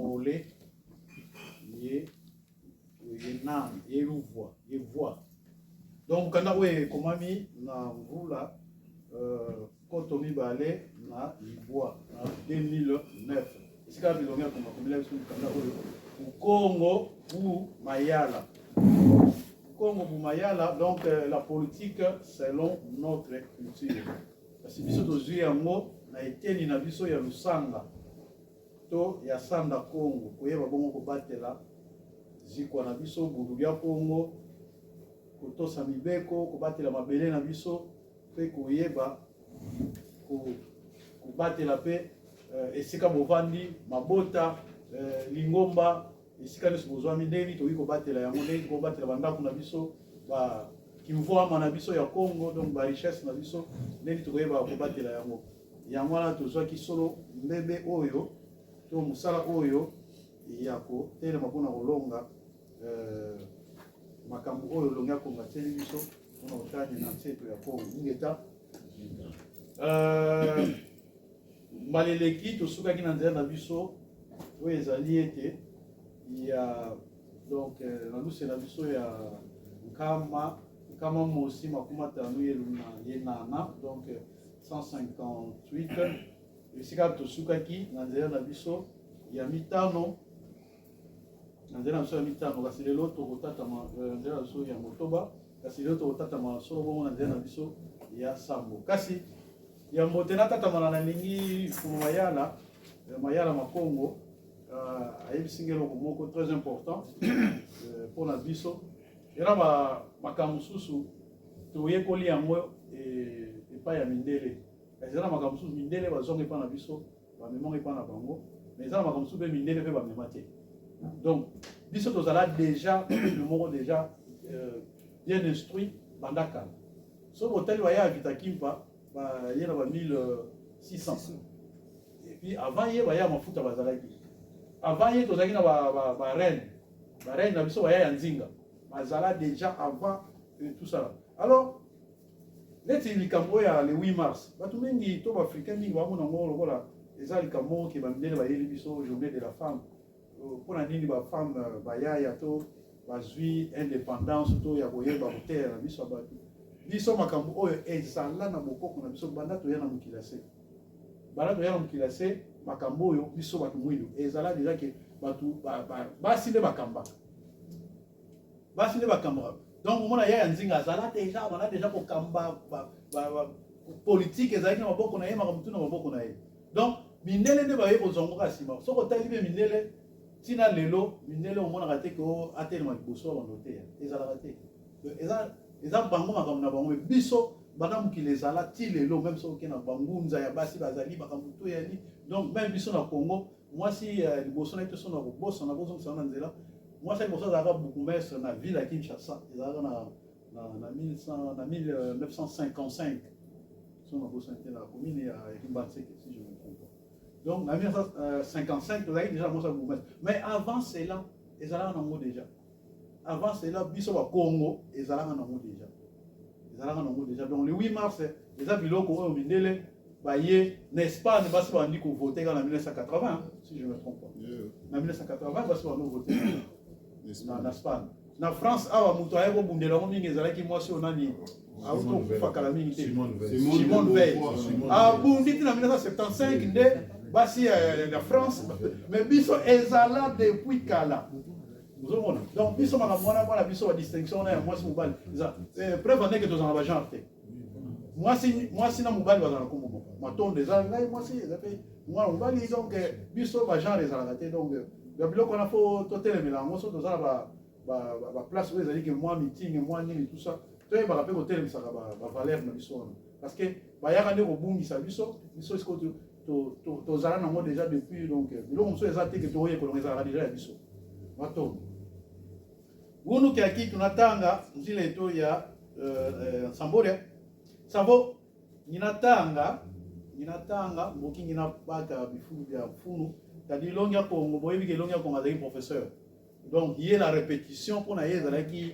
Pole ye ye nani ye luvwa ye voi. Donc mokanda oyo ekomami na mvula 2009, na 2009, esika bilongi ya Kongo akomela biso mokanda oyo Ukongo bu Mayala. Ukongo bu Mayala, donc la politique selon notre culture. Kasi biso tozwi yango na eteni na biso ya Lusanga to ya Sanda Kongo, koyeba bongo kobatela zikwa na biso bundu ya Kongo, kotosa mibeko, kobatela mabele na biso mpe koyeba kobatela mpe esika bovandi, mabota, lingomba, esika nyonso bozwami, ndenge nini tokoki kobatela yango, ndenge nini kobatela bandako na biso, ba kimvwama na biso ya Congo, donc ba richesse na biso, ndenge nini tokoyeba kobatela yango. Yango wana tozwaki solo mbebe oyo to mosala oyo ya kotelema mpona kolonga makambo oyo olongi ya Kongo atieli biso mpona kotanya na nseto ya Kongo. Ingeta. Mbala eleki tosukaki na nzela na biso oyo ezali ete ya donc na luse na biso ya 150 yenana, donc 158, esika tosukaki na nzela na biso ya mitano, na nzela na biso ya mitano. Kasi lelo tokotatama nzela na biso ya motoba, kasi lelo tokotatama solo bongo na nzela na biso ya sambo. Kasi yambo te natatamana, nalingi Fumu Mayala, Mayala Makongo, ayebisi ngai eloko moko très important mpona biso. Eza makambo mosusu toyekoli yango epai ya mindele, kasi eza na makambo mosusu mindele bazonga epai na biso, bamemanga epai na bango, mais eza na makambo mosusu mpe mindele mpe bamema te. Donc biso tozala déjà peuple moko déjà bien instruit banda kala. So botali baya ya Vita Kimpa, baye na ba 1600, et puis avant ye baya mafuta bazalaki. Avant ye tozalaki na bareine, bareine na biso baya ya Nzinga bazala déjà avant tout ça là. Alors neti likambo oyo ya le 8 mars, bato mingi to baafricain mingi bamona yango lokola eza likambo moko ke bamindele bayeli biso journée de la femme. Mpona nini bafemme bayaya to bazwi indépendance to ya koyeba koteya na biso ya bato? Biso makambo oyo ezala na bokoko na biso banda toya na mokili ya se, banda toya na mokili ya se. Makambo oyo biso bato mwindo ezala déjà ke bato basi nde bakambaka, basi nde bakambaka. Donc omona ya Nzinga azala déjà, banda déjà kokamba politique, ezalaki na maboko na ye, makambo tu na maboko na ye. Donc mindele nde baye kozwa ngo kaka nsima. Soki otali mpe mindele ntina lelo, mindele omonaka te ke atelema liboso ya bando te, ezalaka te. Eza bango makambo na bango. Biso banda mokili ezala ti lelo, même soki oke na bangunza ya basi bazali, makambo to yali. Donc même biso na Congo, mwasi liboso na ye te, so na kobosana bozongisana na nzela, mwasi ya liboso azalaka bourgmestre na ville ya Kinshasa, ezalaka na 1955, so nabosani te, na commune ya Kimbanseke, si je me trompe pas. Donc na 1955 tozalaki déjà mwasi ya bourgmestre. Mais avant cela ezalaka nango déjà, avant cela biso bakongo ezalaka nango déjà, ezalaka nango déjà. Donc le 8 mars eza biloko oyo mindele baye. Na Espagne basi bandi kovote kaka na 1980, si je me trompe pas. Na 1980 basi bandi kovote na Espagne. Na France awa, moto aye kobundela yango mingi ezalaki mwasi oyo nani auti kokufa kala mingi te, Simone Veil. Abundi ti na 1975 nde basi ya France. Mais biso ezala depuis kala, ozomona. Donc biso makambo wana mwana biso, badistinction wana ya mwasi mobali eza preuve andeke tozala na bagenre te. Mwasi, mwasi na mobali bazala na nkombo moko. Matondo eza ngai mwasi, eza mpe mwana mobali. Donc biso bagenre ezalaka te. Donc ya biloko wana fo totelemela yango. So toza na baplace oyo ezali ke mwa meeting, mwa nini, tout ça, toyebaka mpe kotelemisaka bavaleur na biso wana, parce que bayaka nde kobungisa biso. Biso sikoyo tozala nango déjà depuis. Donc biloko mosusu eza te ke toyekolonga, ezalaka déjà ya biso. Matondo gunu kiaki tunatanga nzila eto ya samboria savo nginatanga mboki ngina baka bifulu bya mfunu tadi elongi ya Kongo. Boyebi ke elongi ya Kongo azalaki professeur, donc ye la répétition mpona ye ezalaki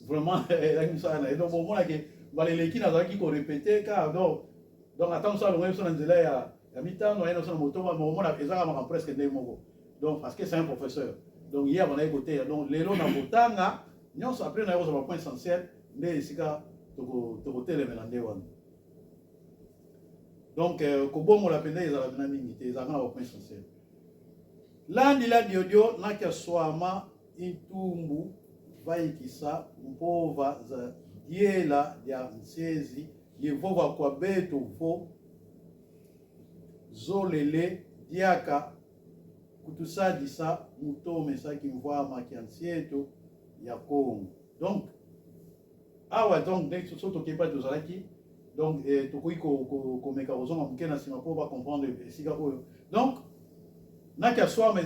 vraiment, ezalaki mosala na ye. Donc bomonake mbala eleki nazalaki korépéter kaka. Donc ata mosu alongai biso na nzela ya mitano, aye na biso na motoba, omona ezaka makambo presque ndenge moko. Donc parce que c'est un professeur, donc ye abandaki koteya. Donc lelo na kotanga nyonso, après naye kozwa bapoint essentiel nde esika tokotelemela nde wana. Donc kobongola mpenza ezala mpena mingi te, ezalaka na bapoint essentiel. Landila diodio nakia swama intumbu vaikisa mpova za diela dia nsezi yehova kwa beto vo zolele diaka kutusadisa mutomesaki mvwama kia nsieto ya Kongo. Donc awa, donc ndenge so tokei mpa tozalaki, donc tokoki komeka kozonga moke na nsima mpo bacomprendre esika oyo. Donc nakia swama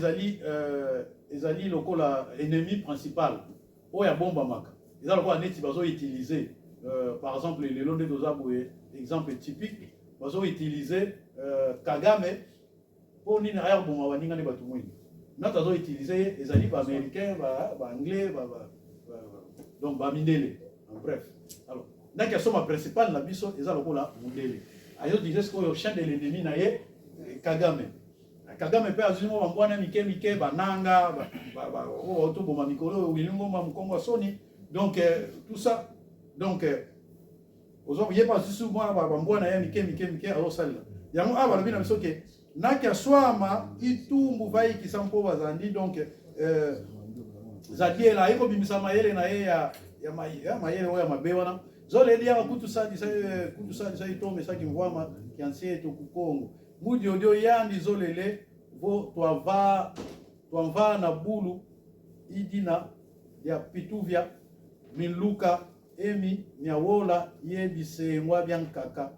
ezali lokola ennemi principal oyo abombamaka, eza lokola neti bazoutiliser par exemple lelo nde toza boye, exemple typique, bazoutiliser Kagame mpo nini? Aya koboma baninga nde bato mwindu. Nato azoutiliser ye ezali baaméricain, baanglais, donc bamindele en bref. Alors ndaki asoma principal na biso eza lokola mundele azoutiliser sikoyo chien de l'ennemi na ye Kagame. Kagame mpe azwi mwa bambwana mike mike, bananga oyo toboma mikolo oyo, Willy Ngoma, mokongo ya soni. Donc tout ça, donc ye mpe azwi mwa bambwana ye mike mike mike, azosalela yango. Awa balobi na biso ke nakia swama itumbu vaikisa mpo bazandi. Donc zadiela aye kobimisa mayele na ye ya mayele oyo ya mabe wana, zoleli yaka kutusadisa itombe esaki mvwama kiansie to kukongo mudiodio yandi zolele vo twava twamva na bulu idina ya pituvia miluka emi miawola ye bisengwa bya nkaka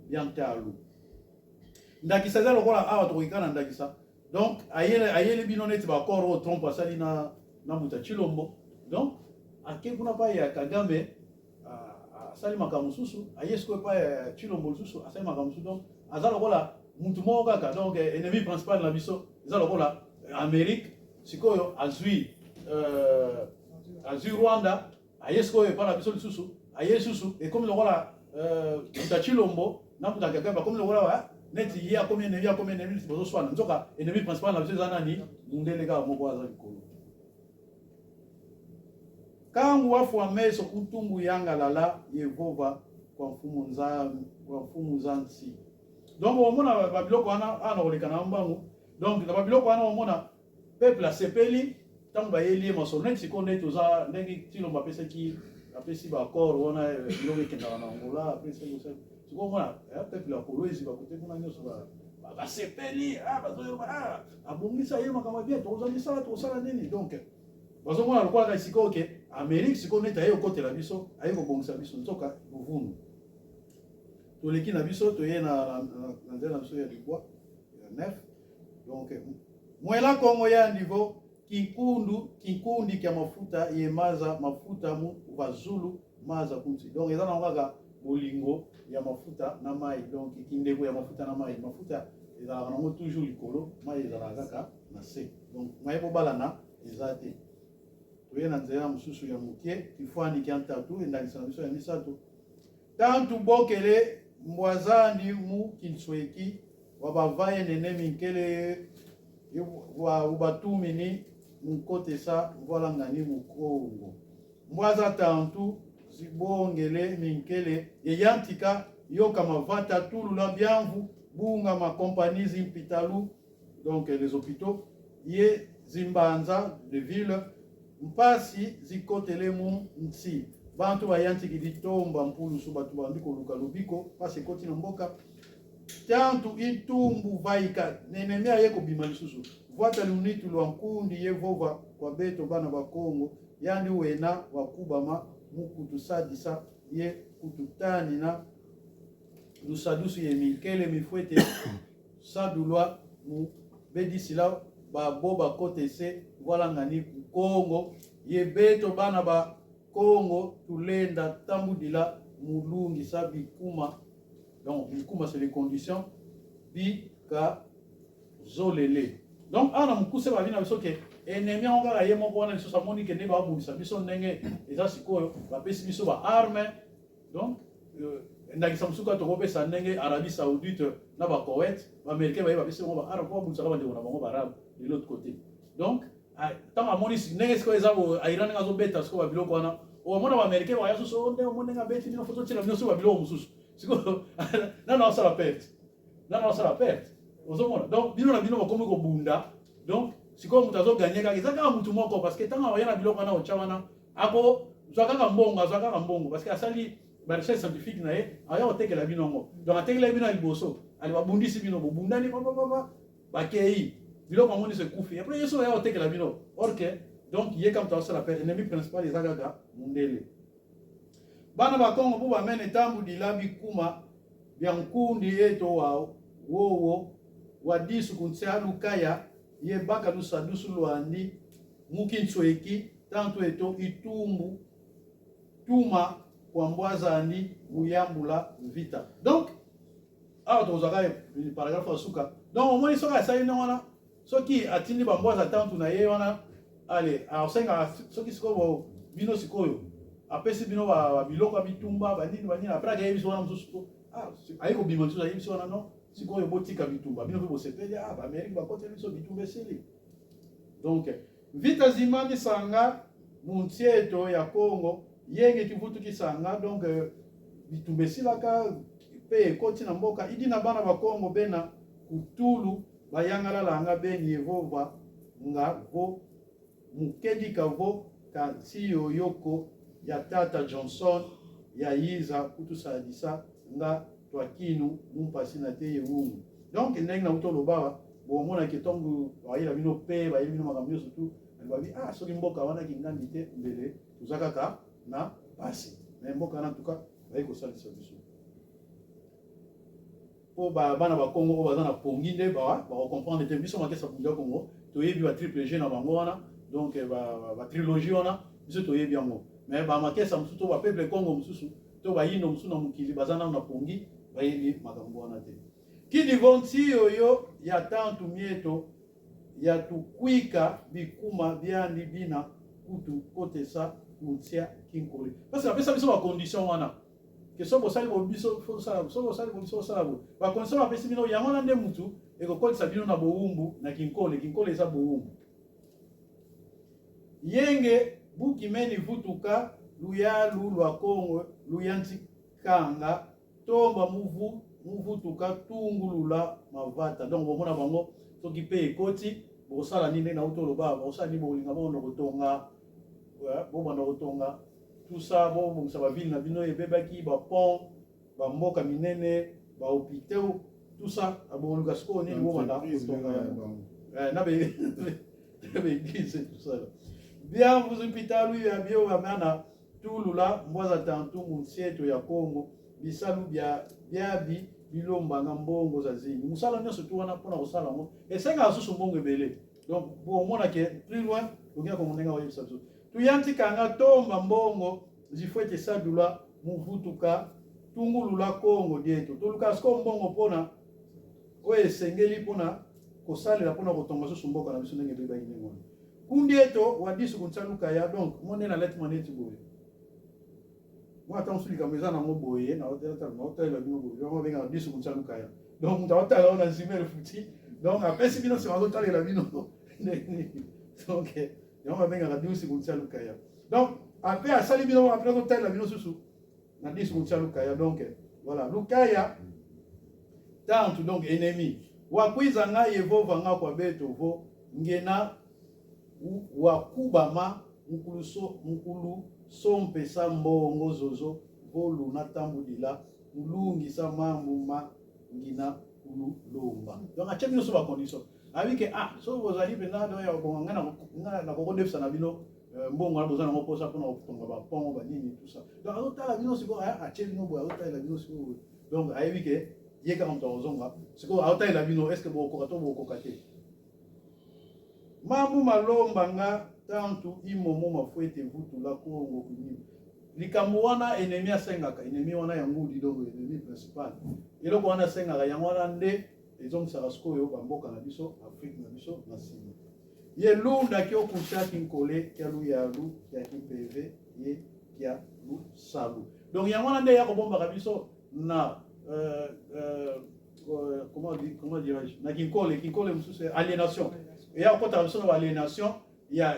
bya ntalu. Ndakisa eza lokola awa tokoki na ndakisa. Donc ayeli bino neti baaccord oyo Trump asali na moto ya Chilombo. Donc ake kuna pa ya Kagame, asali makambo mosusu, aye sikoyo epai ya Chilombo lisusu, asali makambo mosusu. Donc aza lokola mutu moko kaka. Donc ennemi principal na biso eza lokola Amérique. Sikoyo azwi Rwanda, aye sikoyo epai na biso lisusu, aye lisusu, ekomi lokola moto ya Chilombo na moto ya Kagame bakomi lokola neti ye akomi ennemi, akomi ennemi, bozoswana. Nzoka ennemi principal na biso eza nani? Mundele kaka moko aza likolo. Kangu wafua meso kutumbu yangalala Yehova kwa mfumu nzambi, kwa mfumu za nsi. Donc omona babiloko wana awa na koleka na mbangu. Donc na babiloko wana omona peuple asepeli ntango bayeli ye masolo neti sikoyo nde toza ndenge Tilombo apesaki, apesi baaccord wana, biloko ekendaka na Angola, apesi. Sikoyo omona peuple ya Kolwezi, bakote kuna nyonso basepeli, bazoyoba abongisa ye makambo ya bien, tokozwa misala, tokosala nini. Donc bazomona lokola kaka sikoyo ke Amérique sikoyo neti aye kokotela biso, aye kobongisa biso, nzoka luvunu. Toleki na biso, toye na nzela na biso ya libwa, ya nef. Donc mwela Kongo ya niveau kinkundu kinkundi kya mafuta ye maza mafuta mu bazulu maza kunti. Donc eza nango kaka bolingo ya mafuta na mai, donc kindeko ya mafuta na mai. Mafuta ezalaka nango toujours likolo, mai ezalaka kaka na se. Donc mai bobalana eza te. Toye na nzela mosusu ya moke, kifwani kya ntatu, endakisa na biso ya misato. Tantu bokele mbwazandi mu kinsweki wa bavaye nene minkele wa ubatumini munkotesa mvwalangani mukongo mbwaza tantu zibongele minkele yeyantika yoka mavata tulula biamvu bunga makompani zimpitalu, donc les hôpitaux ye zimbanza de ville mpasi zikotele mu nsi bantu bayantiki litomba mpulusu, bato bandi koluka lobiko, mpasi ekoti na mboka. Tantu itumbu vaika nenemi aye kobima lisusu vwata lunitu lwa nkundi ye vova kwa beto bana bakongo yandi wena wakubama mukutu sadisa ye kututani na lusadusu ye minkele mifwete sadulwa mu bedisila babo bakotese ngwalangani kongo ye beto bana ba Kongo tulenda tambudila mulungisa bikuma. Donc bikuma, c'est les conditions bika zolele. Donc awa na mokuse babi na biso ke ennemi yango kaka ye moko wana lisusu amoni ke nde babundisa biso ndenge eza sikoyo, bapesi biso baarme. Donc Ndakisa mosusu kaka tokopesa ndenge Arabie Saoudite na ba Koweït, ba Américains baye bapesi bango ba armes mpo babundisaka bandeko na bango ba Arabes de l'autre côté. Donc ntango amoni ndenge sikoyo eza Iran ndenge azobeta sikoyo babiloko wana, omona ba Américains baya susu oh, ndenge omoni ndenge abeti bino, fo totiela bino sikoyo babiloko mosusu. Sikoyo nano asala perte, nano asala perte, ozomona. Donc bino na bino bakomi kobunda. Donc sikoyo moto azoganye kaka eza kaka motu moko, parce que ntango akoya na biloko wana otya wana, akozwa kaka mbongo, azwa kaka mbongo parce que asali ba recherche scientifique na ye, aya kotekela bino yango. Donc atekela bino ya liboso, ali babundisi bino, bobundani papapapa, bakei biloko yango nyonso ekufi, après ye so aya kotekela bino. Or que donc ye kaka moto azosala pe ennemi principal eza kaka mundele. Bana ba Kongo bu bamene tambu dila bikuma bia nkundi eto wa wowo wa disu kuntsia lukaya ye baka lusadusu luandi muki ntsweki tantu eto itumbu tuma kwa mbwazandi muyambula mvita. Donc awa tokozwaka paragraphe ya suka. Donc omoni soki asali ndenge wana, soki atindi bambwaza tantu na ye wana, ale asengaka soki sikoyo bino sikoyo apesi bino biloko ya bitumba banini banini, après akeyebi biso wana mosusu ah, aye kobima lisusu ayebi biso wana non, sikoyo botika bitumba, bino mpe bosepeli, ah, baAmérique bakoteli biso, bitumba esili. Donc mvita zima misanga muntieto ya Congo yenge kivutu kisanga. Donc bitumba esilaka mpe ekoti na mboka idi na bana ba Congo bena kutulu bayangalalanga beni yehova nga vo mukedika vo ka nsiyoyoko ya tata Johnson ya yiza kutusalisa nga twakinu mumpasi na te yewungu. Donc ndenge nauti oloba, bomonaki ntango bayela bino mpe bayeli bino makambo nyonso tu, babi ah, soki mboka wana kingandi te, mbele toza kaka na pasi. Mais mboka wana tuka baye kosalisa biso mpo bana bakongo oyo baza na pongi nde bakocomprendre te. Biso makesa bunja Kongo toyebi ba triple G na bango wana, donc batrilogie wana biso toyebi yango. Mais bamakesa mosusu to bapeuple Congo mosusu to bayindo mosusu na mokili baza nano na pongi, bayebi makambo wana te. Kidivonti oyo ya tantu mieto ya tukwika bikuma biandi bina kutu kotesa kuntia kinkole, parce que bapesa biso bacondition wana ke soki bosali bo biso fosala, soki bosali bo biso osala bo bacondition bapesi bino yango wana nde mutu ekokotisa bino na bowumbu na kinkole. Kinkole eza bowumbu. Yenge bukimeni vutuka luyalu lwa Kongo luyantikanga tomba muvu muvutuka tungulula mavata. Donc bomona bango soki mpe ekoti bokosala nini? Ndenge nauti oloba, bokosala nini? Bokolinga bobanda kotonga, bobanda kotonga tout ça, bobongisa baville na bino ebebaki, bapont, bamboka minene, bahôpitaux, tout ça. Bokoluka sikoyo nini? Bobanda kotonga yango na baeglise, tout ça bien. Vuzupitalu ya bio bamana tulula mbwaza tantu munsieto ya Kongo bisalu bia biabi bilombanga mbongo za zingi. Mosala nyonso tu wana mpona kosala yango esengaka susu mbongo ebele. Donc bomona ke plus loin olingi kongo ndenge oyebisa biso tuyantikanga tomba mbongo zifwete sadula muvutuka tungulula Kongo dieto. Toluka sikoyo mbongo mpona oyo esengeli mpona kosalela mpona kotonga susu mboka na biso ndenge ebebaki ndenge wana. Kundi eto wadisu kuntsaluka ya. Donc mo nde na leti mwa neti boye, mwa ata mosusu likambo eza nango boye, naotalela bino boye, yango babengaka disu kuntsaluka ya. Donc moto aotala oyo na zimele futi, donc apesi bino nsima azotalela bino ndenge nini. Donc yango babengaka disu kuntsaluka ya. Donc ape asali bino, apres azotalela bino susu na disu kuntsaluka ya. Donc voilà, lukaya tantu, donc ennemi wakwiza nga yehova nga kwa beto vo ngena wakubama mukulu mukulu sompesa mbongo zozo voluna tambudila mulungisa mambu ma ngina kululomba. Donc atie bino so bacondition, ayebi ke ah, soki bozali mpenza donc ya kobonga, ngai nakokodefisa na bino mbongo wana boza nango mposa mpona kotonga bapont, banini, tout ça. Donc azotala bino sikoyo, atie bino boye, azotalela bino sikoyo. Donc ayebi ke ye kaka moto akozonga sikoyo, azotalela bino est ce que bokokoka to bokokoka te. Mambu malomba nga tantu imomo mafuete vutula Kongo kunyima. Likambo wana ennemi asengaka, ennemi wana ya ngudi, donc ennemi principal, eloko wana asengaka yango wana nde ezongisaka sikoyo bamboka na biso, Afrique na biso na nsima. Ye lunda kiokusa kinkole kya luyalu kya kimpeve ye kya lusalu. Donc yango wana nde ya kobombaka biso. na euh, euh, euh, comment dit, comment dirais-je, na kinkole, kinkole mosusu aliénation, eya kokotaka biso na baaliénation ya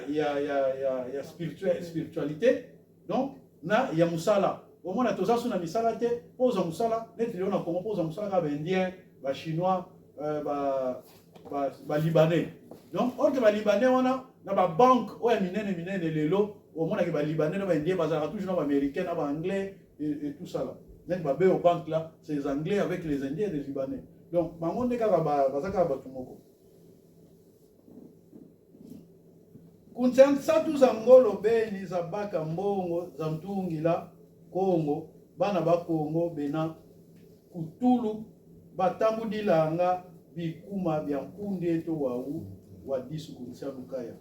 spiritualité, donc na ya mosala. Omona toza so na misala te. Mpo ozwa mosala neti lelo na Congo, mpo ozwa mosala kaka baindien, bachinois, balibanais. Donc or que balibanais wana na babanke oyo ya minene minene, lelo omonaki balibanais na baindien bazalaka toujours na baaméricain, na baanglais et tout ça là. Neti babeo banque là, c'est les Anglais avec les Indiens et les Libanais. Donc bango nde kaka baza kaka bato moko. Kuntia nsatu za ngolo beni za baka mbongo za ntungila Kongo, bana ba Kongo bena kutulu batambudilanga bikuma bia nkundi eto wawu wa disu kuntia lukaya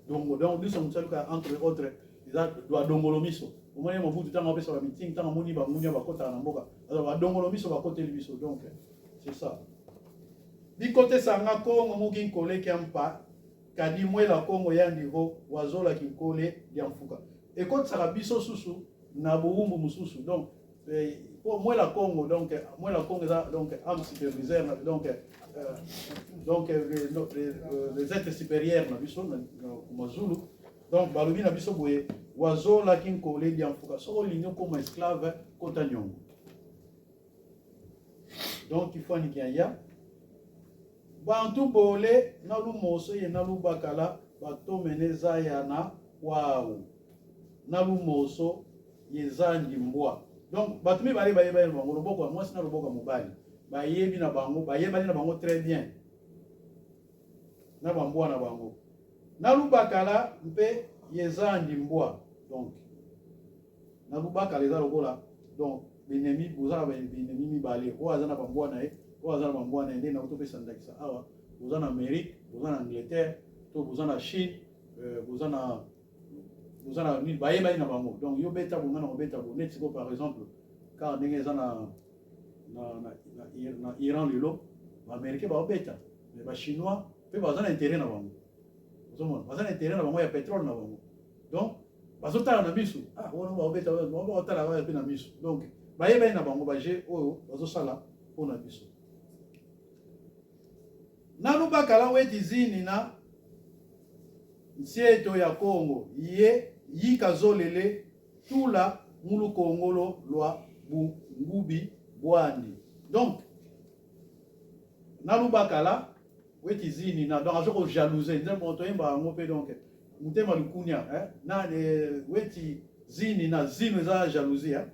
dongo. Donc disu kuntia lukaya, entre autres, eza badongolo miso. Omoni Mobutu ntango apesa ba meeting, ntango amoni bangunia bakotaka na mboka, aza badongolo miso bakoteli biso. Donc c'est ça, bikotesanga Kongo muki nkole kia mpa kadi mwela Kongo ya niveau wazola kinkole dia mfuka, ekotisaka biso susu na bowumbu mosusu. Donc po mwela Kongo, donc mwela Kongo eza donc âme superviseur, donc les êtres supérieurs na biso na Mazulu. Donc balobi na biso boye: wazolaki nkole dia mfuka, soki olingi okoma esclave, kota nyongo. Donc ifwani ya bantu bole na lumoso ye na lubakala batomene zaya na kwawu na lumoso yezandi mbwa. Donc bato mibale bayebani na bango, loboko ya mwasi na loboko ya mobali, bayebi na bango, bayebani na bango très bien na bambwa na bango na lubakala mpe yezandi mbwa. Donc na lubakala eza lokola, donc benemi, boza na benemi mibale, oyo aza na bambwa na ye, oyo aza na bambwa na ye. Ndenge nakotopesa ndakisa awa, boza na Amérique, boza na Angleterre, to boza na Chine, boza na nini, bayebani na bango. Donc yo beta bonga na kobeta bo neti sikoyo, par exemple, kaka ndenge eza na Iran lelo, baaméricain baobeta, mais bachinois mpe baza na intérêt na bango. Ozomona baza na intérêt na bango ya pétrole na bango. Donc bazotala na miso, ah, wana baobeta, baotala kaka mpe na miso. Donc bayebani na bango baje oyo bazosala mpona biso. Nanu bakala weti zini na nsieto ya Kongo ye yika zolele tula mulukongolo lwa bungubi bwandi. Donc nalubakala weti zini na, donc azo kojalouser nzembo toyemba yango mpe. Donc motema lukunia, eh? Na weti zini na zino eza jalousie, eh?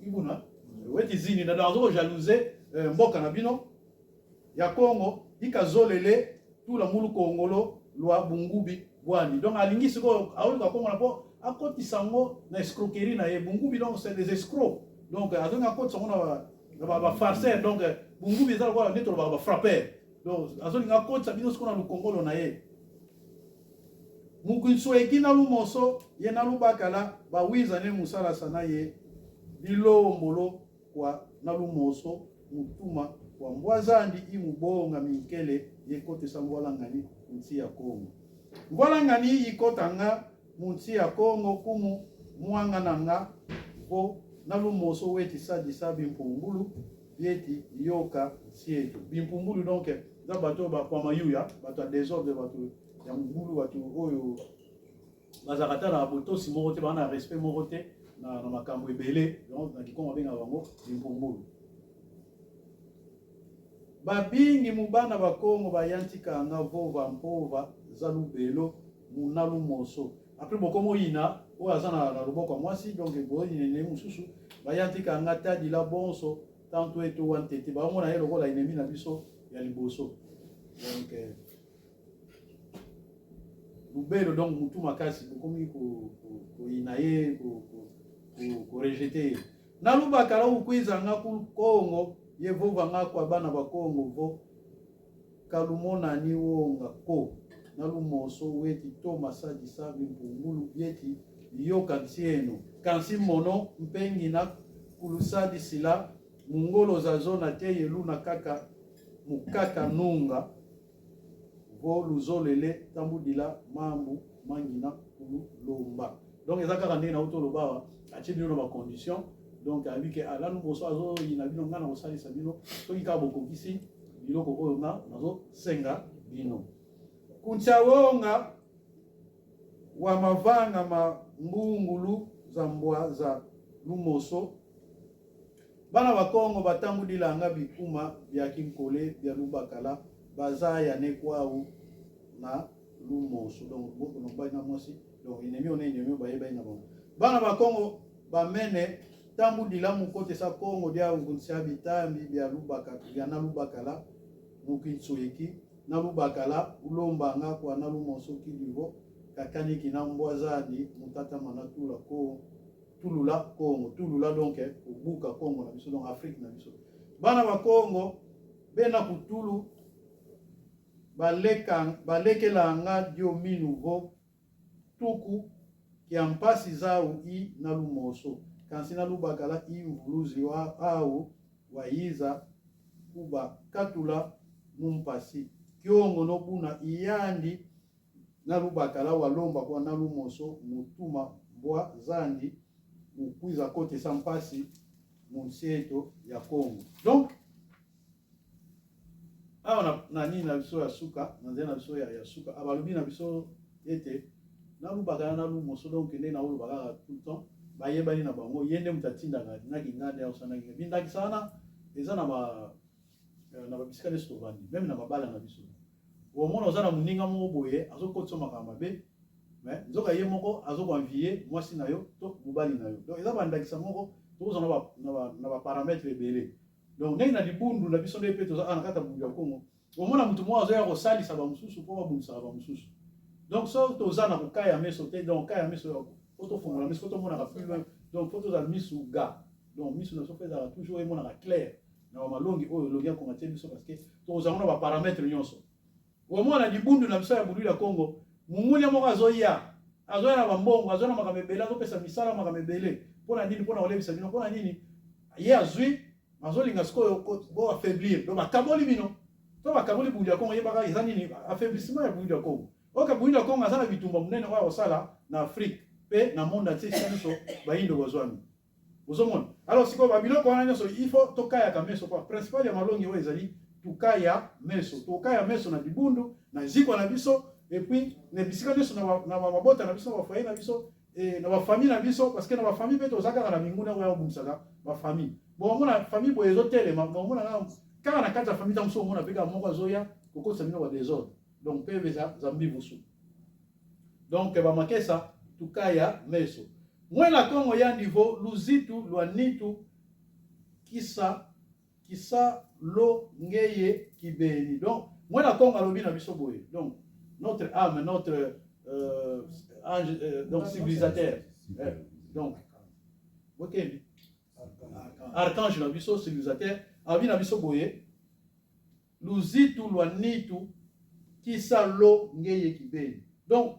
Ibuna weti zini na, donc azo kojalouser mboka na bino ya Kongo ika zolele tula mulukongolo lwa bungubi bwani. Donc alingi sikoyo aoluka Kongo na mpo akotisa yango na escroquerie na ye. Bungubi, donc c'est des escrocs. Donc azongi akotisa yango na bafarceur. Donc bungubi eza lokola nde tolobaka bafrappeur. Donc azolinga akotisa bino sikoyo na lukongolo na ye. Mukinsueki na lumoso ye na lubakala bawiza ne musalasa na ye bilombolo kwa na lumoso mutuma wa mbwazandi imubonga minkele yekotesa ngwalangani nti ya Kongo. Ngwalangani ikotanga munti ya Kongo kumu mwanga na nga vo na lumoso weti sadisa bimpumbulu bieti yoka nsietu bimpumbulu. Donc eza bato oyo bakwama yuya, bato ya désordre, bato ya mobulu, bato oyo bazalaka ata na botosi moko te, baa na respect moko te na makambo ebele. Donc na kikongo babengaka bango bimpumbulu. Babingi mubana bakongo bayantikanga vova mpova za lubelo muna lumoso. Après bokomo oyina oyo aza na loboko ya mwasi, donc boyina ennemi mosusu bayantikanga tadila bonso tanto eto wa ntete, baomona ye lokola ennemi na biso ya liboso. Donc lubelo, donc mutu makasi, bokomi koyina ye, korejeter ye. Nalubakala ukwizanga ku Kongo ye vovanga kwa bana bakongo vo kalumonani wonga ko nalumoso weti to masadisa bimpumbulu bieti yoka ntieno kansi mono mpengi na kulusadisila mungolo zazona te yeluna kaka mukaka nunga vo luzolele tambudila mambu mangina kululomba. Donc eza kaka ndenge nauti oloba awa, atie bino na bacondition. Donc ayebi ke alanu boso azoyina bino, ngai nakosalisa bino soki kaka bokokisi biloko oyo nga nazosenga bino. Kuntsawonga wa mavanga ma ngungulu za mbwa za lumoso, bana ba Kongo batambudilanga bikuma bya kinkole bya lubakala bazaya ne kwau na lumoso. Donc boko na mobali na mwasi, donc ennemi ona ennemi bayebani na bango. Bana ba Kongo bamene tambudila mukotesa Kongo dia nkunsia bitambi bya lubaka bya na lubakala mukintsuiki na lubakala ulombanga kwa na lumoso kidivo kakaniki na mbwa zandi mutatama na tula ko tulula Kongo tulula, donc kobuka Kongo na biso, donc Afrique na biso. Bana ba Kongo bena kutulu baleka balekelanga dio minu vo tuku kia mpasi zau i na lumoso kansi na lubakala i mvuluzi wa au wayiza kuba katula mumpasi kiongo nobuna iyandi na lubakala walomba kwa na lumoso mutuma mbwa zandi mukwiza kotesa mpasi munsieto ya Kongo. Donc awa na nini na biso ya suka, na nzela na biso ya suka, abalobi na biso ete nalubaka na lumoso. Donc nde naoloba kaka tout le temps, bayebani na bango, ye nde moto atindaka naki nga nde aosanaki bindakisa wana. Eza na ba na babisika nyonso tovandi, même na mabala na biso. Omona oza na moninga moko boye azokotisa makambo mabe, mais nzoka ye moko azokoenvier mwasi na yo to mobali na yo. Donc eza bandakisa moko tokozwa na baparamètre ebele. Donc ndenge na libundu na biso nde mpe toza na kati ya bundu ya Kongo, omona motu moko azoya kosalisa bamosusu mpo babundisaka bamosusu. Donc so toza na kokaya meso te, donc kaya meso, fo tofongola miso, fo tomonaka plus loin. Donc fo tozala misu ga, donc misu na biso mpe ezalaka toujours emonaka clair na bamalongi oyo elongi ya Kongo atie biso, parce que tokozala na baparamètre nyonso. Omona libundu na biso ya bundu ya Kongo, mungunia moko azoya, azoya na bambongo, azoya na makambo ebele, azopesa misala, makambo ebele. Mpona nini? Mpona kolebisa bino. Mpona nini? Ye azwi, azolinga sikoyo bo affaiblir. Donc bakaboli bino to bakaboli bundu ya Kongo. Yebaka eza nini? Affaiblissement ya bundu ya Kongo. Oka bundu ya Kongo aza na bitumba monene oyo akosala na Afrique mpe na monde entier, esika nyonso bayindo bazwami. Ozomona? Alors sikoyo babiloko wana nyonso, il faut tokayaka meso kwa principal ya malongi oyo ezali tukaya meso, tokaya meso na libundu na zikwa na biso, et puis na bisika nyonso, na mabota na biso, na bafoyer na biso, na bafamille na biso, parce que na bafamille mpe toza kaka na minguna oyo akobumisaka bafamille. Bon, omona famille boye ezotelema, omona kaka na kati ya famille, ta mosusu omona mpe kaka moko azoya kokotisa bino ba désordre. Donc mpe eza zambi mosusu. Donc bamakesa tukaya meso mwela Kongo ya niveau luzitu lwa nitu kisa kisa lo ngeye kibeni. Donc mwela Kongo alobi na biso boye, donc notre âme, notre ange, donc civilisateur, donc bokebi archange na biso civilisateur, alobi na biso boye: luzitu lwa nitu kisa lo ngeye kibeni. Donc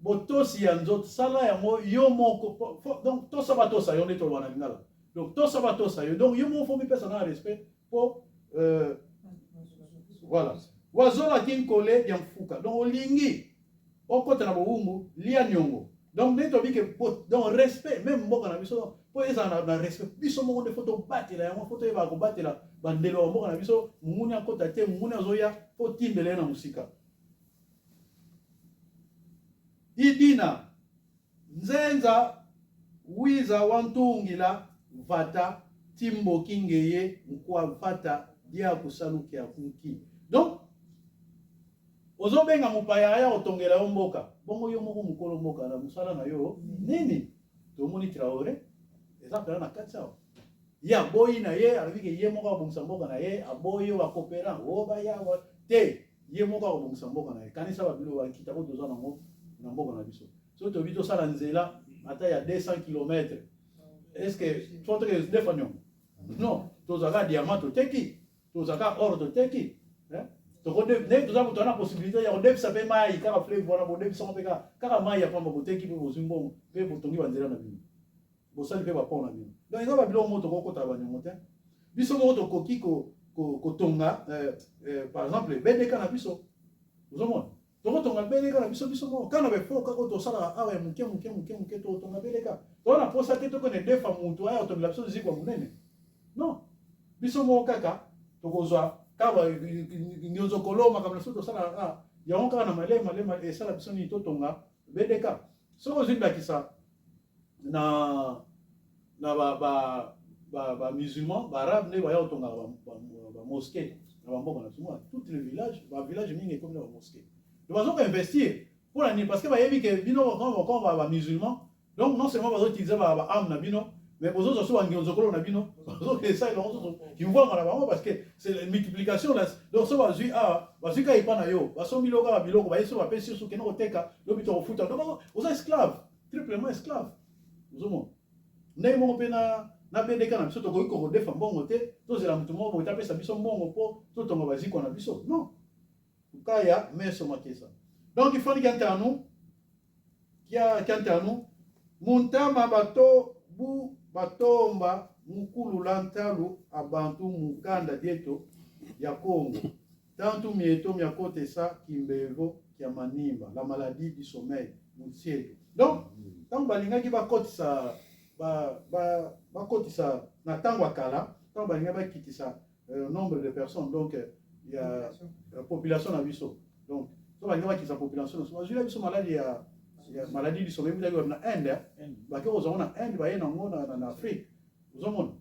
botosi ya nzoto, sala yango yo moko. Donc tosa batosa yo nde toloba na lingala. Donc tosa batosa yo, donc yo moko fo mipesa na respect mpo voilà, wazolaki nkole ya mfuka. Donc olingi okota na bowumbu, lia niongo. Donc nde tobi ke donc respect, même mboka na biso mpo ezala na respect, biso moko nde fo tobatela yango, fo toyebaka kobatela bandelo ya mboka na biso. Monguni akota te, monguni azoya, fo timbela ye na mosika. Idina nzenza wiza wantungila vata timboki ngeye nkwa vata dia kusalukia kunki. Donc ozobenga mopaya aya kotongela yo mboka, bongo yo moko mokolo mboka na mosala na yo nini? Tomoni Traore eza mpena na kati awa, ye aboyi na ye, alobi ke ye moko akobongisa mboka na ye. Aboyi yo bacoopérant o baya te, ye moko akobongisa mboka na ye. Kanisa babilo bakita ko toza nango na mboka na biso. Soki tobi tosala nzela ata ya 200 km, est ce que faut toke ndefa niongo? Non, tozalaka diamant toteki, tozalaka or toteki, nde toza moto wana possibilité ya kodebisa mpe mai kaka fleuve wana, bodebisa mpe kaka mai ya pamba, boteki mpe bozwi mbongo mpe botongi banzela na bino, bosali mpe bapont na bino. Donc eza babiloko moko tokokota baniongo te. Biso moko tokoki kotonga par exemple BDK na biso. Ozomona? Tokotonga beleka na biso biso moko kaka na baefort kaka oyo tosalaka awa ya moke moke moke moke, tokotonga beleka. Toza na mposa te tokende defa motu aya kotongela biso zikwa monene. Non, biso moko kaka tokozwa kaka nyonzokolo makambo na biso tosalaka kaka yango kaka na malema malema esala biso nini totonga beleka. Soki ozwi ndakisa na na ba ba ba, ba musulmans ba arabe nde baya kotongaka ba, ba, ba mosquée na bamboka na biso mona toutes les villages ba village mingi ekomi na ba mosquée donc bazo ko investir mpo na nini parce que bayebi ke bino comme ba, ba musulmans donc non seulement bazo utiliser ba, ba arme na bino mais bozozwa so bangionzokolo na bino bazokesa elongo susu kimvwanga na bango parce que c'est la multiplication la donc so bazwi awa bazwi kaka epa na yo basombi lo kaka biloko baye so bapesi yo so kende koteka lobi tokofuta donc oza esclave triplement esclave ozomona ndenge moko mpe na na BDK na biso tokoki kokodefa mbongo te tozela moto moko boye tapesa biso mbongo mpo totonga bazikwa na biso non kaya meso makesa donc il faut ni kantanu kia kantanu muntama bato bu batomba mukulula ntalu abantu mukanda dieto ya Congo tantu mieto miakotesa kimbevo kia manimba la maladie du sommeil mutsieto donc ntango balingaki bakotisa bakotisa ba, ba na ntango ya kala ntango balingaki bakitisa nombre de personnes donc ya population na biso donc so balingaki bakitisa population na biso bazwila biso maladi ya, ya maladie du sommeil ebutaki na Inde bake kozwa ngo na Inde baye nango na, na, na Afrique ozomona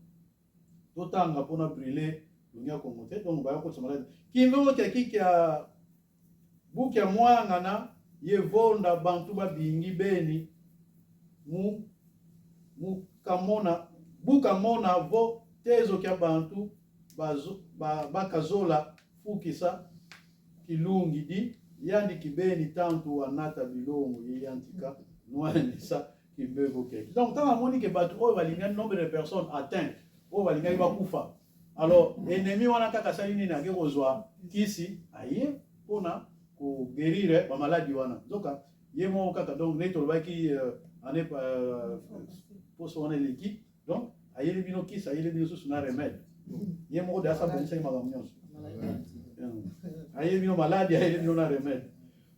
totanga mpona brûler longi ya Congo te donc baya kotisa maladi kimbe okiakikia Bukia mwangana ye vonda bantu babingi beni mu mukamona bukamona vo tezo kia bantu bazo, ba, bakazola fukisa kilungi di yandi kibeni tantu wanata bilongo ye yantika nwandisa kimbevo keki. Donc ntango amoni ke bato oyo balingani nombre de personnes atteint oyo balingaki bakufa Alors ennemi wana kaka asali nini ake kozwa kisi aye mpona koguerire ba maladi wana nzoka ye moko kaka donc ndenge tolobaki euh, année euh, poso wana eleki donc ayeli bino kisi ayeli bino susu na remède ye moko de asabongisaki makambo nyonso ayeli bino maladi ayeli bino na remède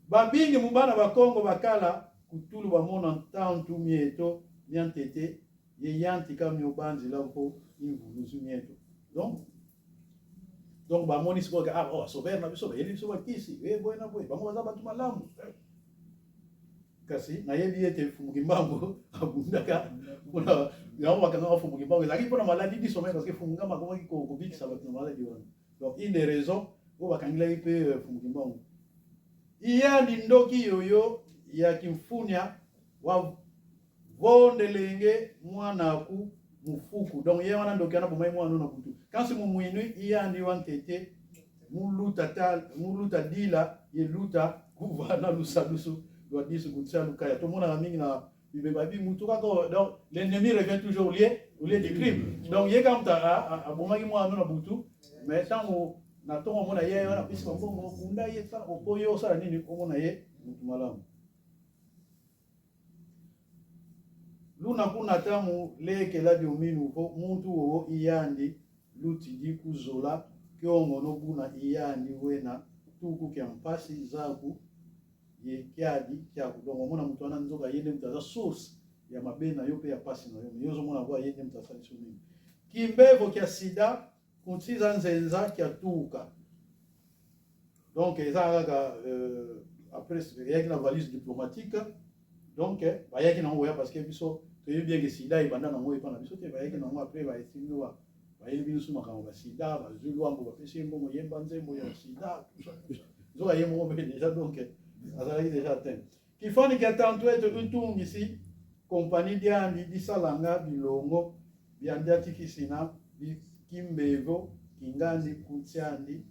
babingi mubana bakongo bakala kutulu bamona ntantu mieto miantete ye yanti ka miobanzila mpo imvuluzu mieto donc donc bamoni sikoyo ke ah oh sauveur na biso bayeli biso bakisi e boye na boye bango baza bato malamu kasi nayebi ete Mfumu Kimbangu abundaka mpona yango bakangaka Mfumu Kimbangu ezalaki mpona maladi du sommeil parce que Mfumu Kimbangu akomaki kobikisa bato na maladi wana donc une des raisons oyo bakangilaki mpe euh, Mfumu Kimbangu iyandi ndoki yoyo ya kimfunia wa Vondelenge mwana ku mufuku donc ye wana ndoki wana bomai mwana na butu kasi mumuinui iyandi wa ntete muluta ta muluta dila ye luta kuva na lusalusu lwa disu kutsia lukaya tomonaka mingi na bible babi mutu kaka donc l'ennemi revient toujours au lieu au lieu du crime donc ye kaka mutu abomaki mwana na butu mais ntango na ntongo omona ye wana apesi bambongo okunda ye po yo osala nini omona ye mutu malamu Luna kuna tamu lekela diominu vo muntu wowo iyandi lutidi kuzola kiongono buna iyandi wena tuku kia mpasi zaku ye kiadi kiaku. Donc omona mutu wana nzoka ye nde mutu aza source ya mabe na yo pe ya pasi na yo, mais yo ozomona kwa ye nde mutu asalisi yo mingi. Kimbevo kia sida kuntiza nzenza kia tuka. Donc eza kaka euh, après eyaki na valise diplomatique donc bayaki nango koya parce que biso toyebi bien ke sida ebanda nango epa na biso te bayaki nango après baestimi ba bayeli biso makambo ba sida bazwi lwambo bapesi ye mbongo yemba nzembo ya sida nzoka ye moko mpe déjà donc azalaki déjà atteint kifani kia tantu ete utungisi kompani diandi disalanga bilongo biandiatikisina bikimbevo kingandi kuntiandi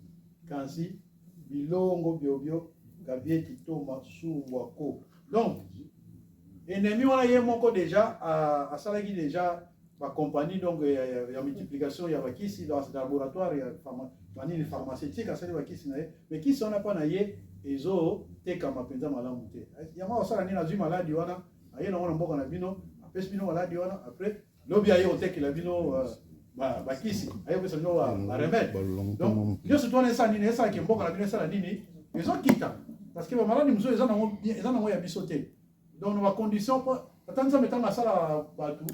kansi bilongo biobio kabieti toma sumbwa ko donc ennemi wana ye moko déjà asalaki déjà ba compagnie donc ya, ya, ya multiplication ya bakisi dans laboratoire ya pharma, banini pharmaceutique asali bakisi na ye mais kisi wana mpa na ye ezotekama mpenza malamu te yango akosala nini azwi maladi wana aye nango na mboka na bino apesi bino maladi wana après lobi aye kotekela bino uh, bakisi aye kopesa bino baremede donc nyonso to wana esala nini esalaki mboka na bino esala nini ezokita. Parce que ba maladi mosusu eza nango eza nango ya biso te. Donc na ba conditions po ata Nzambe ntango asalaka bato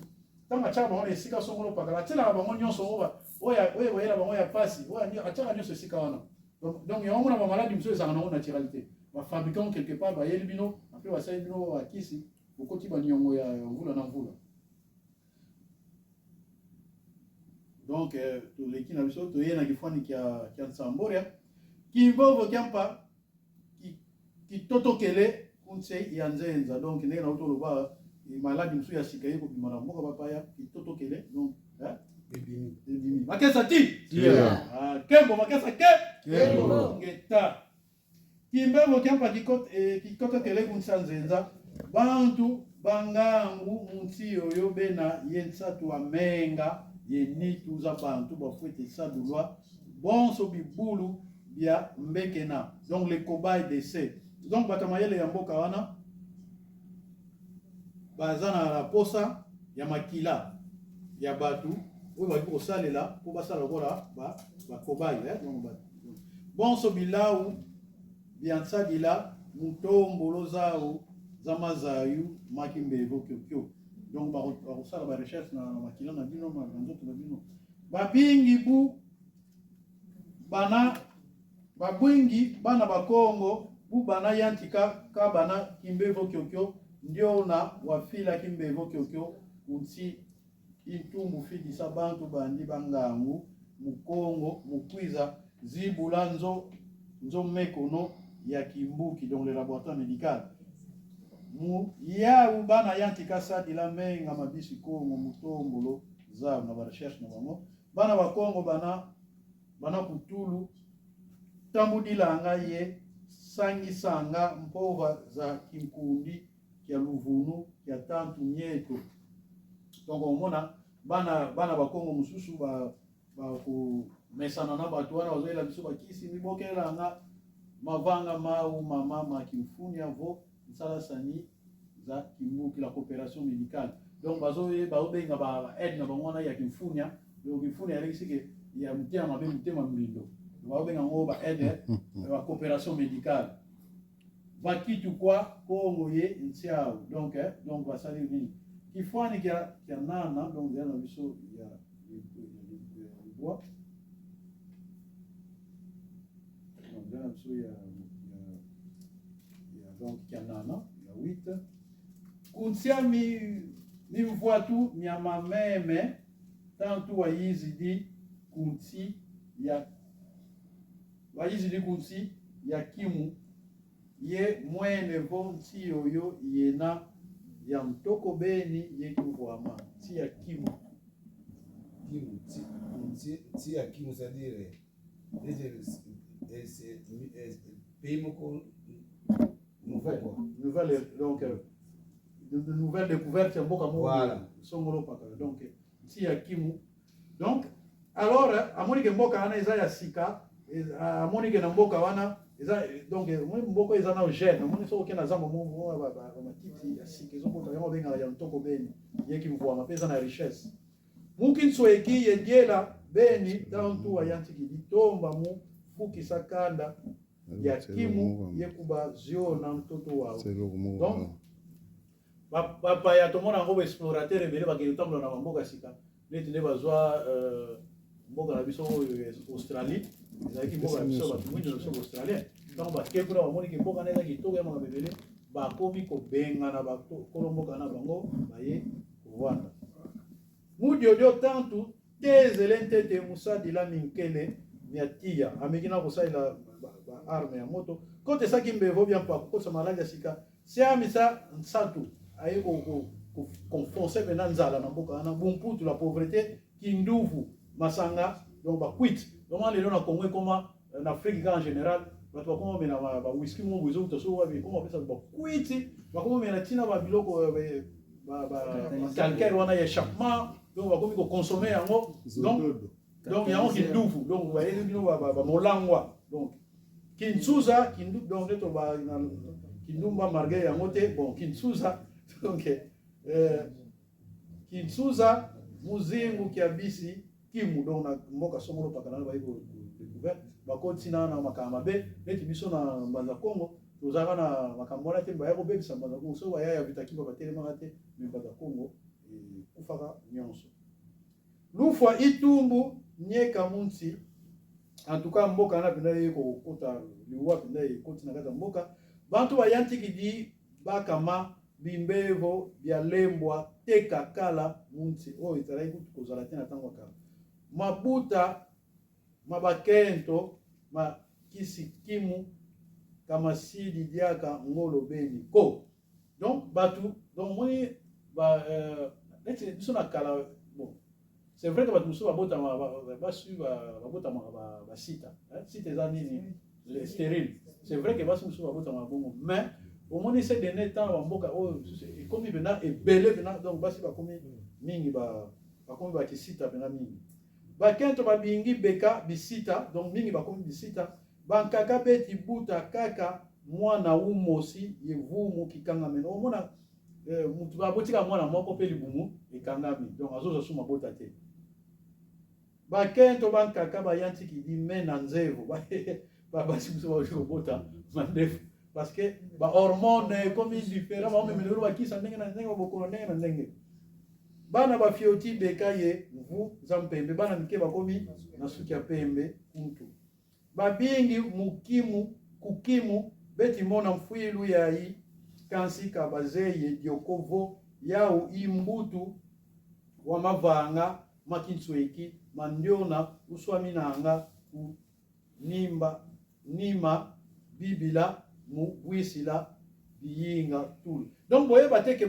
ntango atiaka bango na esika songolo pakala atielaka bango nyonso oyo oyo ekoyela bango ya pasi oyo atiaka nyonso esika wana. Donc yango mona ba maladi mosusu ezalaka nango naturalité. Ba fabricants quelque part bayeli bino après basali bino bakisi bokoti ba niongo ya mvula na mvula. Donc euh, toleki na biso toye na kifwani kya, kya nsamboria kimbovo kyampa kitotokele kunse ya nzenza. Donc ndenge nauti oloba maladi mosusu ya sika ye kobima na mboka bapaya kitotokele donc ebimi ebimi makesa ti yeah. Ah, kembo makesa ke kembo ngeta Kimbangu kiampa eh, kikotokele kunsa nzenza bantu bangangu munsi yoyo bena ye nsatu amenga ye nituza bantu bafuete sadulwa bonso bibulu bya mbekena donc les cobayes d'essai. Donc bato ya mayele ya mboka wana baza na posa ya makila ya bato oyo bakoki kosalela mpo basala lokola bakobaye ba eh? Donc, ba, bonso bilau biansadila mutombolo zau za mazayu maki mbevo kyokyo. Donc bakosala ba recherche na makila na bino na nzoto na bino. Babingi bu bana babwingi bana bakongo bu bana yantika ka bana kimbevo kyokyo ndio na wafila kimbevo kyokyo unsi intumbu fidisa bantu bandi bangangu mukongo mukwiza zibula nzo nzo mekono ya kimbuki donc le laboratoire médical mu yawu bana yantika sadila menga mabisi kongo mutombolo za na ba recherche na bango bana ba kongo bana bana kutulu tambudilanga ye sangisanga mpova za kinkundi kya luvunu kya tantu nyeto. Donc omona bana bana bakongo mosusu ba bakomesana na bato wana bazoyela biso bakisi mibokela nga mavanga mau mama makimfunia vo nsala sani za kimbuki la coopération médicale. Donc bazobenga ba aide na bango wana ya kimfunia. Donc kimfunia elakisi ke ya motema mabe motema mbindo, bazobenga yango ba aide ba coopération médicale vakitu kwa kongo ye nsiao. Donc eh, donc basali nini kifwani kya kya nana donc ya na biso ya libwa donc ya na biso ya ya donc kya nana ya 8 kunsia mi mimvwatu mya mameme tantu wayizidi kunsi ya wayizidi kunsi ya kimu ye mwene vo nsi yoyo yena ya ntoko beni ye kimvwama nsi ya kimu. Kimu, nsi, nsi ya kimu, c'est-à-dire pays moko nouvelle quoi. Nouvelle donc de nouvelle découverte ya mboka moko voilà. Songolo pakala donc nsi ya kimu. Donc alors amoni ke mboka wana eza ya sika, amoni ke na mboka wana eza donc mboka eza na jeune, amoni soki okende na zamba moko ba matiti ya sika ezobota yango babengaka ya ntoko beni ye kimvwama mpe eza na richesse. Mukinsweki ye diela beni tantu wa yantiki litomba mu fukisa kanda ya kimu ye kuba zio na ntoto wao. Donc bapaya tomona yango ba explorateur ebele bakende kotambola na bamboka sika neti nde bazwa euh, mboka na biso oyo Australie ezalaki mboka na biso bato mwindo na biso ba-australien ntango bake kuna bamoni ke mboka na eza kitoko ya makambo ebele bakomi kobengana bakolo mboka na bango baye kovanda mudiodio tantu tezele ntete musadila minkele miatiya ameki na kosalela baarme ya moto kote esaki mbevo bia mpaku kotisa maladi ya sika Siamisa nsatu aye ko ko foncer pena nzala na mboka wana bumputu la pauvreté kinduvu masanga donc ba kwit donc wana lelo na Congo ekoma euh, na Afrique kaka en général bato bakoma mela ba, ba whisky moko boye ezowuta so wapi ekoma kopesa ba kwiti bakoma mela ntina ba biloko euh, ba, ba, ba calcaire wana ya échappement donc bakomi kokonsome yango donc donc yango kinduvu donc bayeli bino bamolangwa donc Kinsuza kindu donc nde toloba kindumba marge yango te bon kinsuza donc euh, kinsuza muzingu kia bisi kimu donc na mboka songolo pakala na bayi ko découvert. Bakoti na na makambo mabe neti biso na Mbanza Kongo tozalaka na makambo wana te, baya kobebisa Mbanza Kongo. Soki baya ya Vita Kimpa batelemaka te, mais Mbanza Kongo ekufaka nyonso. Lufwa itumbu nyeka munsi. En tout cas mboka wana mpenza ye kokota liwa mpenza ekoti na kati ya mboka. Bantu bayantiki di bakama bimbevo bya lembwa teka kala munsi oyo ezalaki kutu kozala te na ntango ya kala. Mabuta mabakento ma kisikimu kamasidi diaka ngolo beni ko. Donc bato, donc omoni ba neti biso na kala, bon, c'est vrai que bato mosusu babotama, basi babotamaka basita. Sita eza nini? Stérile. C'est vrai que basi mosusu babotamaka bongo, mais omoni ces derniers temps, bamboka oyo ekomi mpena ebele mpena. Donc basi bakomi mingi, bakomi bakisita mpena mingi. Bakento babingi beka bisita, donc mingi bakomi bisita. Bankaka beti buta kaka mwana umosi yevumu kikangami. Omona mutu babotika mwana moko mpe libumu ekangami, donc azozwa su mabota te. Bakento bankaka bayantiki dime na nzevo, basi mosusu bakoki kobota mandefu parce que bahormone ekomi différent, baomemela bino bakisa ndenge na ndenge, babokolo ndenge na ndenge. Bana bafioti beka ye mvu za mpembe, bana mike bakomi na suki ya pembe kuntu. Babingi mukimu kukimu beti mona mfwilu yayi kansika bazeye diokovo yau imbutu wa mavanga makintsweki mandiona uswaminanga ku nimba nima bibila mubwisila biyinga tulu. Donc boyeba te ke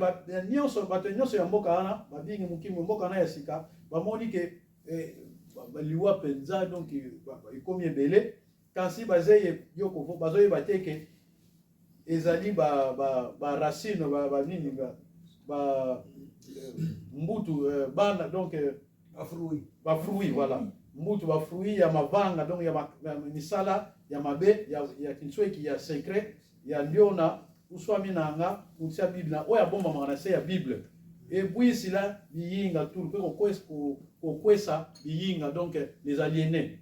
nyonso, bato nyonso ya mboka wana babingi mokimu, mboka wana ya sika, bamoni ke liwa mpenza donc ekomi ebele. Kasi bazeye yokovo bazoyeba te ke ezali baracine banini ba mbutu bana, donc bafruit. Bafruit, voilà, mbutu, bafruit ya mavanga, donc ya misala ya mabe ya kintsweki ya secret ya ndiona uswami nanga kutia Bible na oyo abombamaka na se ya Bible ebwisila biyinga tulu mpe kokwesa biyinga, donc les aliénés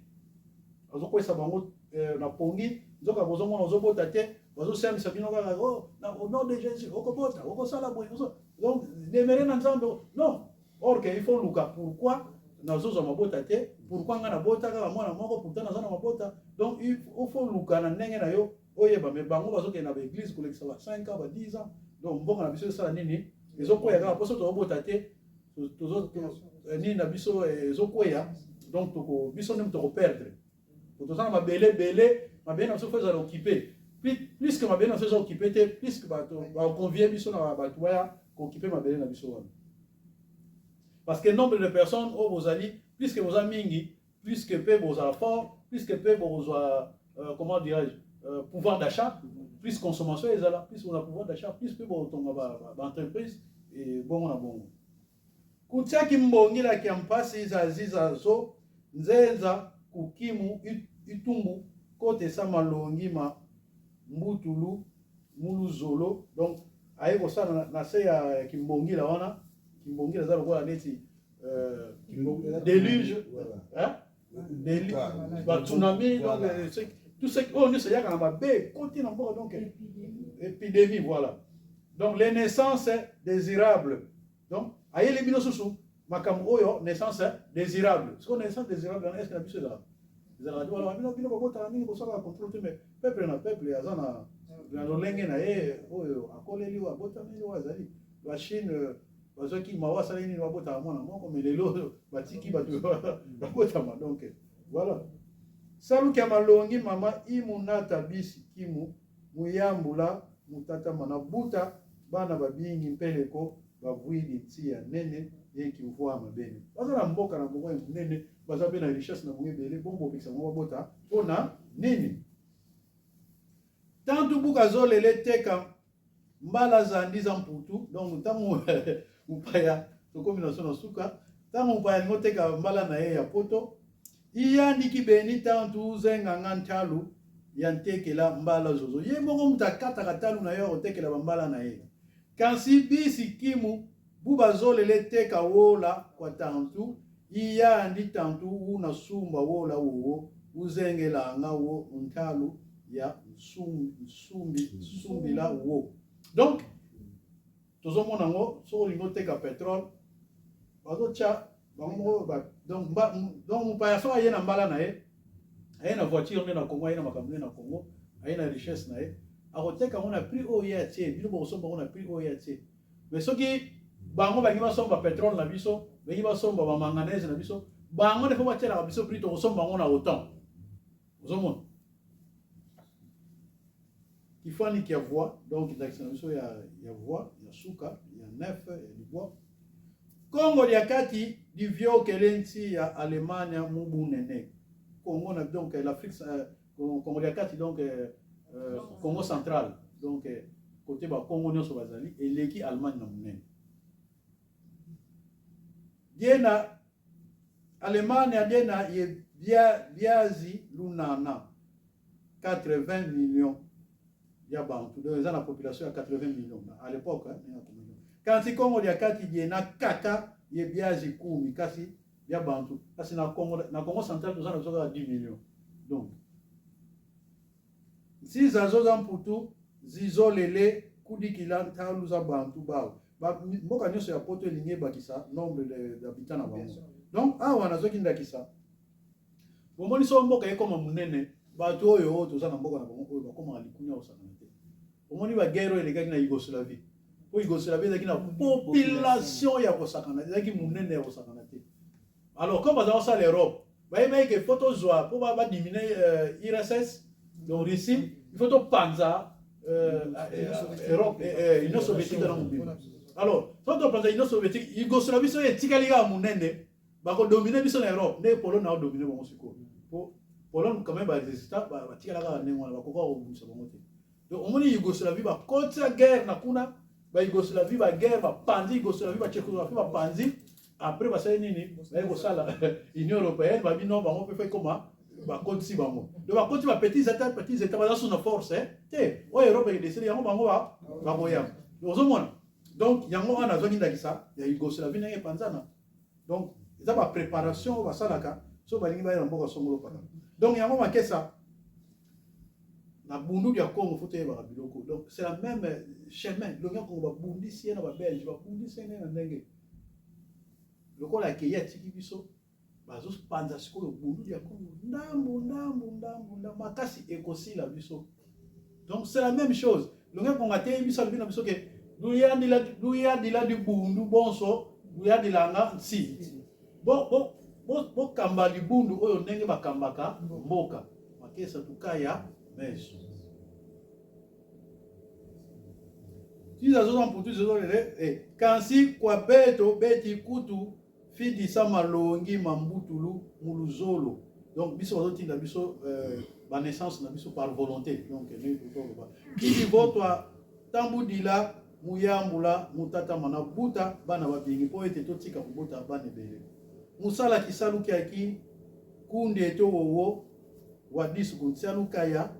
azokwesa bango na pongi. Nzoka bozomona ozobota te, bazosambisa bino kaka, oh, au nom de Jésus okobota, okosala boye, donc demere na Nzambe. Non, or que il faut luka pourquoi nazozwa mabota te, pourquoi ngai nabota kaka mwana moko, pourtant naza na mabota. Donc il faut luka na ndenge na yo oyeba. Mais bango bazokende na baeglise kolekisa ba 5 ans, ba 10 ans. Donc mboka na biso esala nini? Ezokweya kaka mposo tozobota te, nini na biso ezokweya. Donc biso nde tokoperdre. Toza na mabele ebele, mabele na biso faut ezala occupé. Plus que mabele na biso eza occupé te, plus que bato baconvie biso na bato baya kooccuper mabele na biso wana, parce que nombre de personnes oyo bozali, plus que boza mingi, plus que mpe bozala fort, plus que mpe bokozwa comment dirais-je, pouvoir d'achat, plus consommation ezala, plus boza pouvoir d'achat, plus mpe botonga baentreprise bongo na bongo. Kutiaki mbongilaki ya mpasi zaziza zo nzenza kukimu itumbu kotesa malongi ma mbutulu muluzolo. Donc aye kosala na se ya kimbongila wana. Kimbongila eza lokola neti déluge, hein? Batsunami, donc tout ce oyo nyonso eyaka na mabe ekoti na mboka, donc épidémie, voilà. Donc les naissances désirables, donc ayeli bino susu makambo oyo naissance désirable. Sikoyo naissance désirable wana, est-ce na biso ezalaka? Ezalaka te. Wala bino bobotaka mingi, bosalaka contrôle te. Mais peuple na peuple aza na lolenge na ye oyo akoleli, oyo abotameli, oyo azali. Bachine bazwaki mawa, asali nini? Babotaka mwana moko, mais lelo batiki bato babotama. Donc voilà, saluki ya malongi mama imunata bisi kimu muyambula mutatama na buta bana babingi mpeleko bavwili ntia nene yenki mvua mabene. Baza na mboka na bango ya monene, baza mpe na richesse na bango ebele. Bongo bopekisa bango babota mpona nini? Tantu buka zolele teka mbala zandi za mputu. Donc ntango mopaya, tokomi na so na suka, ntango mopaya alingi oteka mbala na ye ya poto, iyandiki beni tantu uzenganga ntalu ya ntekela mbala zozo. Ye moko moto akataka talu na ye akotekela bambala na ye. Kasi bisi kimu bu bazolele teka wola kwa tantu iyandi tantu una sumba wola wowo. Uzengelanga wo ntalu ya nsumbi nsumbila wo. Donc tozomona yango, soki olingi oteka pétrole, bazotya bango moko donc donc mopaya soki aye na mbala na ye, aye na voiture nde na Congo, aye na makambo nde na Congo, aye na richesse na ye, akoteka yango na prix oyo ye atie. Bino bokosomba yango na prix oyo ye atie. Mais soki bango balingi basomba pétrole na biso, balingi basomba bamanganèse na biso, bango nde fo batielaka biso prix, tokosomba yango na autant. Ozomona kifaniki ya voix, donc ndakisa na biso ya voix ya suka ya nef ya libwa. Kongo dia kati diviokele nti ya Allemagne mu bunene. Congo na donc l'Afrique, Congo dia kati, donc Congo central, donc côté ba Congo nyonso bazali, eleki Allemagne na monene. Diena Allemagne diena ye bia biazi lunana 80 millions ya bantu, donc eza na population ya 80 millions à l'époque, hein. Kasi Congo dia kati diena kaka ye biazi kumi kasi ya bantu, kasi na Congo central toza na biso kaka 10 millions. Donc nsiza zoza mputu zizolele kudikila ntalu za bantu bao. Mboka nyonso ya poto elingi ebakisa nombre d'habitants na bango. Donc awa nazwaki ndakisa, bomoni, so mboka ekoma monene, bato oyo toza na mboka na bango oyo bakomaka likunya kosangana te. Omoni baguerre oyo elekaki na Yougoslavie, po Yougoslavie ezalaki na population ya kosakana, ezalaki monene ya kosakana te. Alors comme baza kosala Europe, bayebaki ke faut tozwa mpo badiminuer URSS, donc Russie, il faut topanza Europe, Union soviétique na mobimba. Alors so topanza Union soviétique, Yougoslavie soki etikali kaka monene, bakodominer biso na Europe ndenge Pologne aodominer bango sikoyo, po Pologne quand même barésister, batikala kaka ndenge wana, bakoka kobundisa bango te. Donc omoni Yougoslavie bakotisa guerre na kuna, bayougoslavie baguerre, bapanzi Yougoslavie, batchécoslovaquie bapanzi. Après basali nini? Baye kosala Union européenne, babino bango mpe fo ekoma bakotisi bango. Donc bakoti bapetits états, petits états baza so na force te oyo Europe edécider yango, bango bakoya. Ozomona, donc yango wana azwaki ndakisa ya Yougoslavie ndenge epanzana. Donc eza bapréparation oyo basalaka so balingi baya na mboka songolo pakala. Donc yango makesa na bundu ya Congo, fo toyebaka biloko. Donc c'est la même chemin. Longi ya Congo babundisi ye na babelge, babundisi ye ndenge na ndenge. Lokola akei atiki biso, bazopanza sikoyo bundu ya Congo ndambu ndambu ndambu ndambu, makasi ekosila biso. Donc c'est la même chose. Longi ya Congo ateyi biso, alobi na biso ke luyadila libundu bonso luyadilanga nsi bokamba libundu oyo ndenge bakambaka mboka. Makesa tukaya meso tiza mputu zozolele eh. Kasi kwa beto beti kutu fidisa malongi mambutulu muluzolo. Donc biso bazotinda biso banaissance na biso par volonté. Donc ndenge toloba kili votwa tambudila muyambula mutatama na buta bana babingi mpo ete totika kobota bana ebele. Mosala kisalukiaki kundi eto wowo wa disu kuntialukaya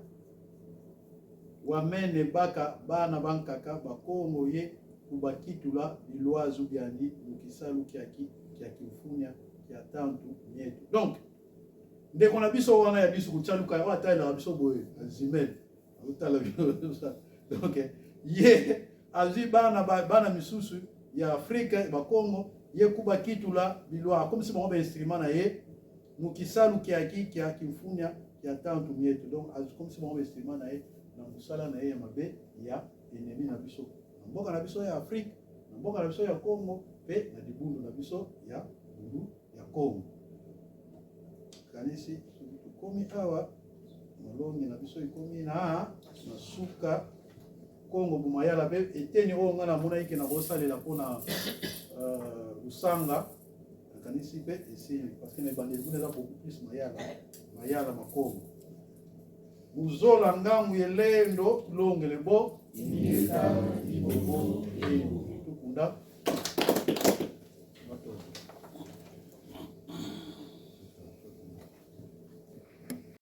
wamene baka bana bankaka bakongo ye kubakitula bilwazu byandi mukisalu kiaki kia kimfunya kia tantu mietu. Donc ndeko na biso wana ya biso kutialuka oyo atalelaka biso boye azimel azotala biso. Donc ye azwi bana bana misusu ya Afrike bakongo ye kubakitula bilwa, akomisi bango bainstrument na ye mukisalu kiaki kia kimfunya kia tantu mietu. Donc akomisi bango bainstrument na ye na mosala na ye ya mabe ya ennemi na biso na mboka na biso ya Afrike, na mboka na biso ya Congo mpe na libundu na biso ya bundu ya Congo. Kanisi soki tokomi awa, molongi na biso ekomi na suka. Kongo bumayala mpe eteni oyo ngai namonaki ke nakosalela mpona lusanga, nakanisi mpe esili, parce que na ebandeli kuna eza beaucoup plus mayala mayala makongo muzola ngangu yelendo tulongele bo Ingeta ibobo tukunda.